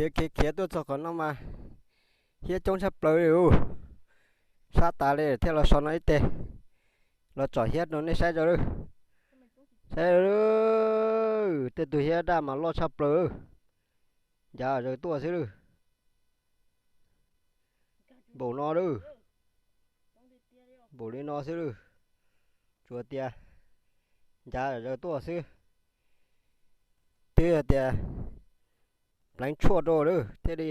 Khiav khiav khiav tuaj txog qhov no mas hiab coob tshaj plaws li ub. Sab tas li thiaj los so no ib teg, los tsom hiab rau nej saib tso lawm. Saib lawm, tej tug hiab daj mas loj tshaj plaws, ncav zaws tuaj xwb lawm. Npaum no lawm, npaum li no xwb lawm, tsuas tias ncav zaws tuaj xwb. Twb tias pleev tshuaj rau lawm thiaj li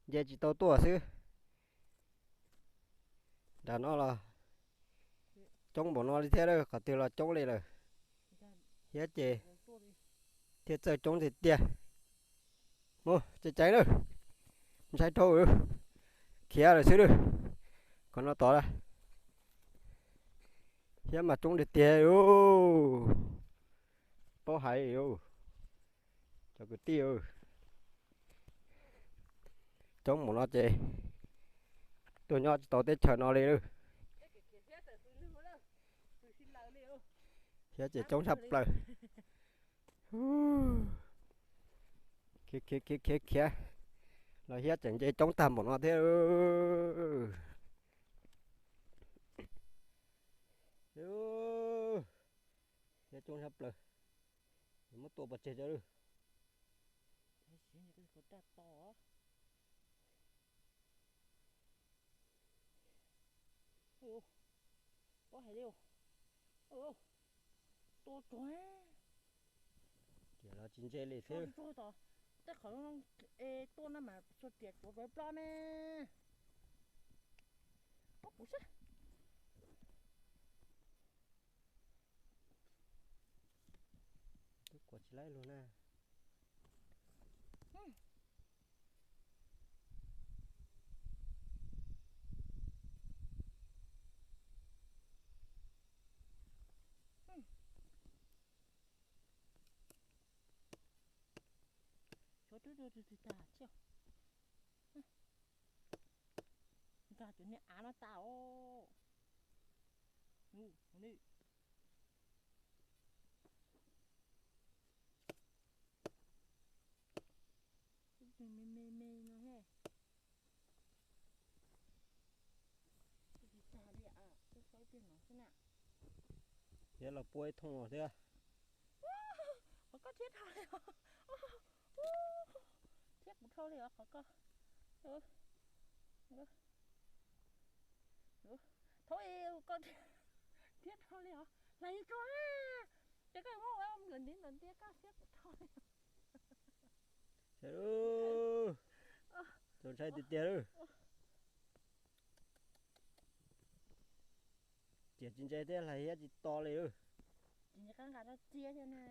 nce tsis tau tuaj xwb. Nram no los coob npaum no li thiab lawm, qhov twg los coob li lawm. Hiab ces thiaj txawj coob tiag tiag. Mus ceev ceev lawm, ntshai dhau, khiav lawm xwb lawm. Qhov no tod hiab mas coob tiag tiag, paub hais cov kwv tij, coob npaum no ces tuaj nyob tsis tau teb chaws no li lawm. Hiab ces coob tshaj plaws. Khiav khiav khiav khiav khiav los hiab tseem nce coob tag npaum no thiab. Hiab coob tshaj plaws, muab tua pov tseg tso lawm. Pob hais li, tua tsuag, tsis ntse li thiab. Tej qhov tuaj no mas tsuas riam tsuav plab ne. Pob kuv sab. Twb kuav tsis laib lug na. Xyov twb tua twg tag thiab. Nkag cov niag av no tas os. Me me me no he. Tsis tag li, twb saib plig no xwb na. Thiab los pua ib thooj los thiab. Qhov koj thiab dhau li os. Thiab kuv dhau li os qhov koj. Thaum koj thiab dhau li os, hlais tsuag. Ces koj muab ua nkawd ntiv ntawd ntiab koj thiab kuv dhau li. Txaus ntshai tiag tiag lawm. Ciam tsis ntse thiab hlais hiab tsis to li lawm. Tsis nco qab nqa rau txiab thiab na.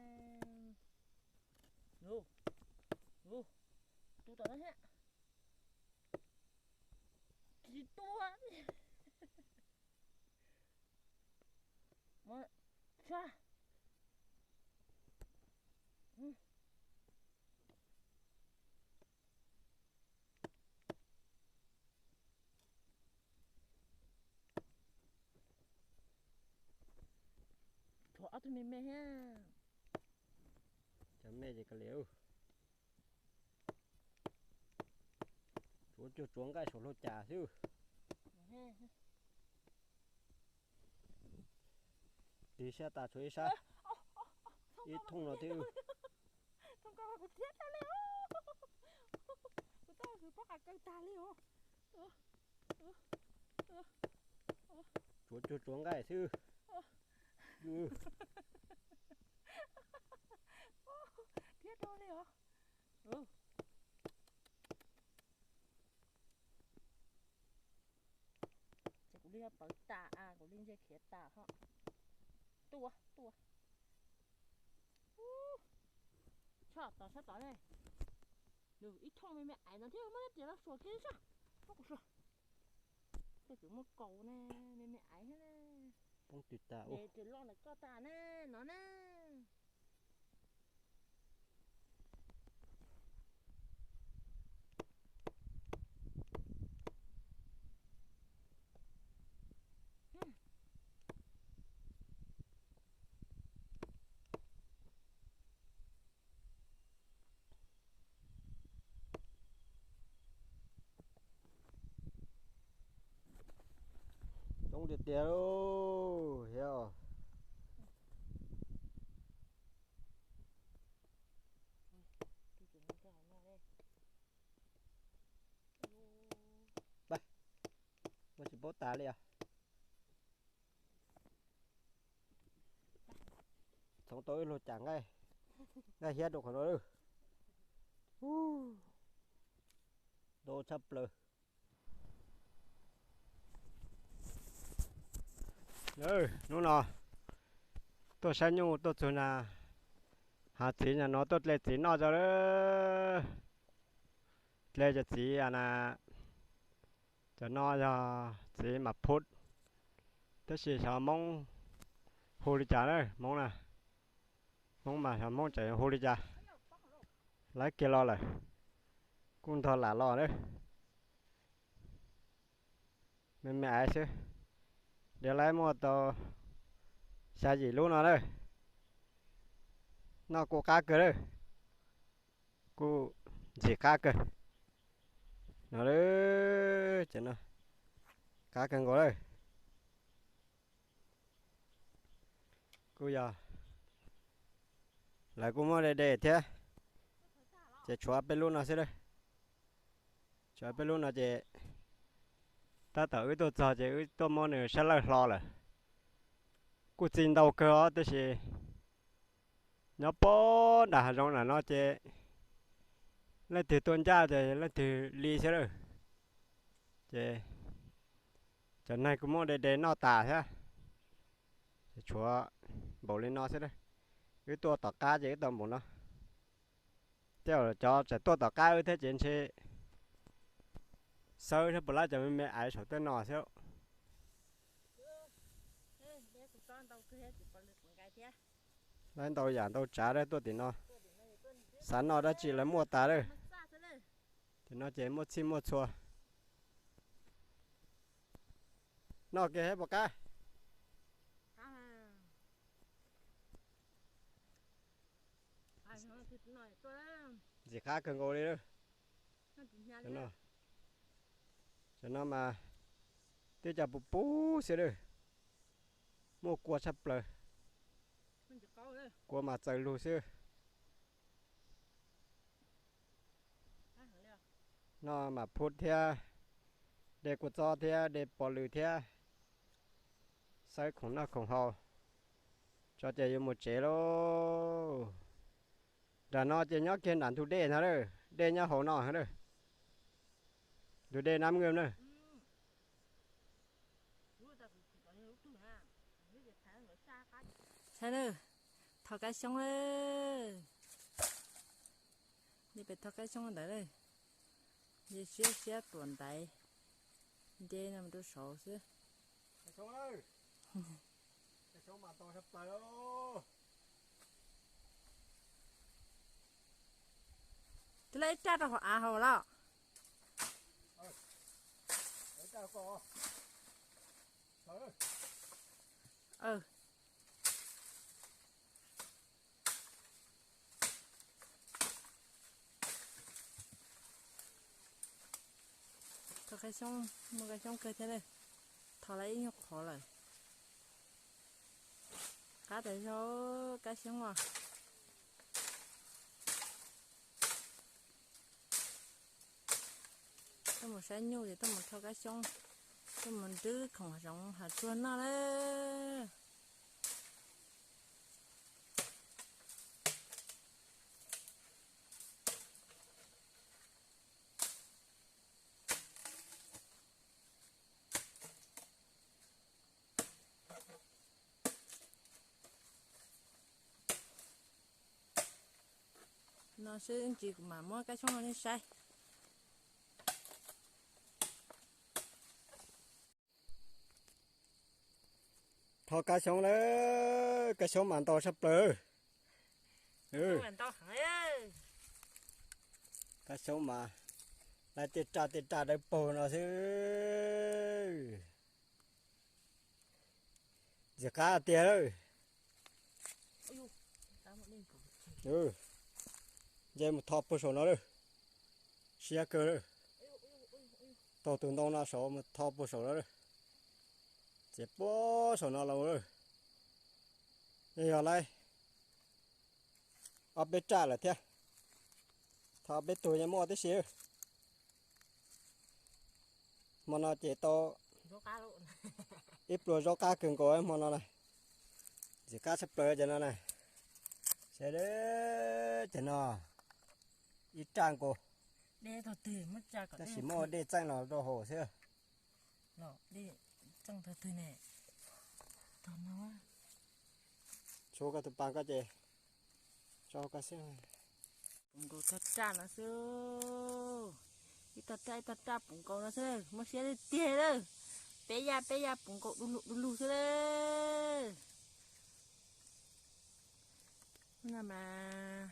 Tus tom no thiab. Tsis tua. Sa. Tshuav ob tug me me thiab. Cov me ces kav liam. Tsuav cuag tsuav nqaij saum hlau cas xwb. Tig sab tas tshuav ib sab, ib thooj no thiab. Kuv thiab dhau li, kuv tab sis pob qa kaw tag li os. Tsuav cuag tsuav nqaij xwb. Thiab dhau li os. Ces kuv li pawv tas, kuv li ntse khiav tas ho. Tuaj, tuaj. Tshaj tod, tshaj tod ne. Ib thooj me me aiv no thiab muab tias los suav kiag sab. Muab kuv suav. Tej kwv muaj kaus ne, me me aiv thiab ne. Poob tw tas ua. Tes loj ntawm koj tas ne, no ne. Tiag tiag lauj, hiab. Ua tsis paub tas li os. Txhoov tau ib lub cas nqaij, nqaij hiab rau qhov no lawm. Ntau tshaj plaws. Hnub no tuaj saib nyuj tuaj txug na, hav txiv no tuaj dle txiv noj tso lawm. Dle cov txiv na, cov no yog txiv mas phub, tab sis xyov Hmoob hu li cas na, Hmoob na, Hmoob mas xyov Hmoob tseem hu li cas. Lawv kiag los lawm, kuj ntog lam los na. Me me aiv xwb, dej laib muaj tau xya yim lub no na. Noj kuj qab kawg lawm, kuj ntxim qab kawg. No, ces no qab kawg nkaus lawm. Kuj yog lawv kuj muab de de thiab, ces tshuav peb lub no xwb lawm. Tshuav peb lub no ces tab tom wb tuaj txog ces wb tuaj muab nws sab lawj hlo lawm. Kuj txi ntau kawg os, tab sis nyob pob nram hav zoov ntawm no ces leej twg tuaj ncaj ces leej twg li xwb lawm. Ces cov neeg kuj muab de de noj tas thiab. Tshuav npaum li no xwb. Wb tuaj tom qab ces wb tau npaum no. Tej zaum cov tseem tuaj tom qab wb thiab ces ntshe xawb thiab puas lab cov me me aiv saum tej no xwb. Lawv ntau yam ntau tsav tuaj tim no, xav noj dab tsi lawv muaj tas lawm. Tim no ces muaj txhij muaj txhua. Noj kiag thiab puas qab? Ntxim qab kawg nkaus li lawm. Cov no mas twb cov puv puv xwb lawm. Muaj kua tshaj plaws, kua mas txaws lug xwb. Noj mam phub thiab, de kua txob thiab, de pos lws thiab, xawb khoom noj khoom haus tso ces yuav mus tsev lauj. Nram no ces nyob kiag nram ntug dej no lawm, dej nyob hauv no lawm. Ntug dej Nab Nkeej na. Saib lawm, tho kab xyoob lawm. Nej pem tho kab xyoob ntawd lawm. Nce siab siab tuam ntaiv, nce no mus rau saud xwb. Twb lawv ib raj rau hauv av hauv los. Tho kab xyoob, muaj kab xyoob kawg thiab lawm. Tho lawm ib nyuag qhov lawm. Qab tas zog kab xyoob os. Tuaj mus saib nyuj ces tuaj mus tho kab xyoob, tuaj mus nrwb khoom zoov hav tsuag noj lawm. No xwb ntsis kuv mam muab kab xyoob no nej saib. Tho kab xyoob lawm, kab xyoob mas ntau tshaj plaws. Kab xyoob mas lawv tej raj tej raj dawb paug no xwb. Ntxim qab tiag lawm. Nce mus tho puag saum no lawm. Siab kawg lawm. Taug tus ntoo no saud mus tho puag saum no lawm. Ces puag saum no los, yog lawm ob peb raj lawm thiab. Thaum ob peb tug yeej muaj tib si. Hmo no ces tau ib pluag zaub qab kawg nkaus hmo no na. Ntxim qab tshaj plaws cov no na. Saib, cov no ib raj nkaus, tab sis muaj dej txeej los rau hauv xwb. Tshuav koj tus pas koj ces tso koj xwb. Puv nkaus tog raj no xwb. Ib tog raj ib tog raj puv nkaus no xwb, muaj siab tiag tiag lawm. Peb yaj peb yaj puv nkaus du lug du lug xwb lawm. No mas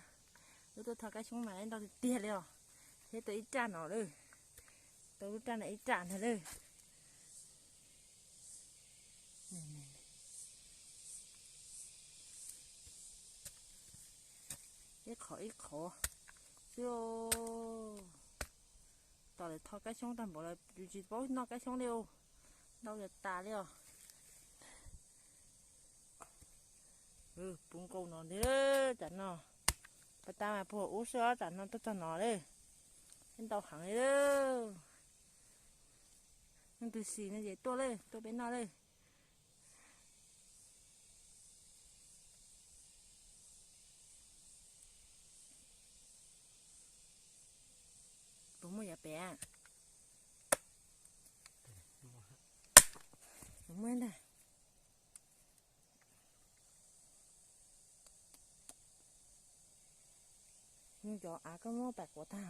wb tuaj tho kab xyoob mas ntau tiag tiag li os. Thiab tau ib raj no lawm, tau lub raj no ib raj ntag lawm. Ib qhov ib qhov xwb. Tos lawv tho kab xyoob tag npaum lawm tsis paub noj kab xyoob li os. Ntau tas tas li os. Puv nkaus no ntag, tsam no pas tas mas puag ub xwb os, tsam no tuaj txog no lawm. Ntau heev li. Leej twg xis no ces tuaj lawm, tuaj peb noj lawm. Puas muaj yav pem? Puas muaj ntag. Cov av koj muab pais quav tag.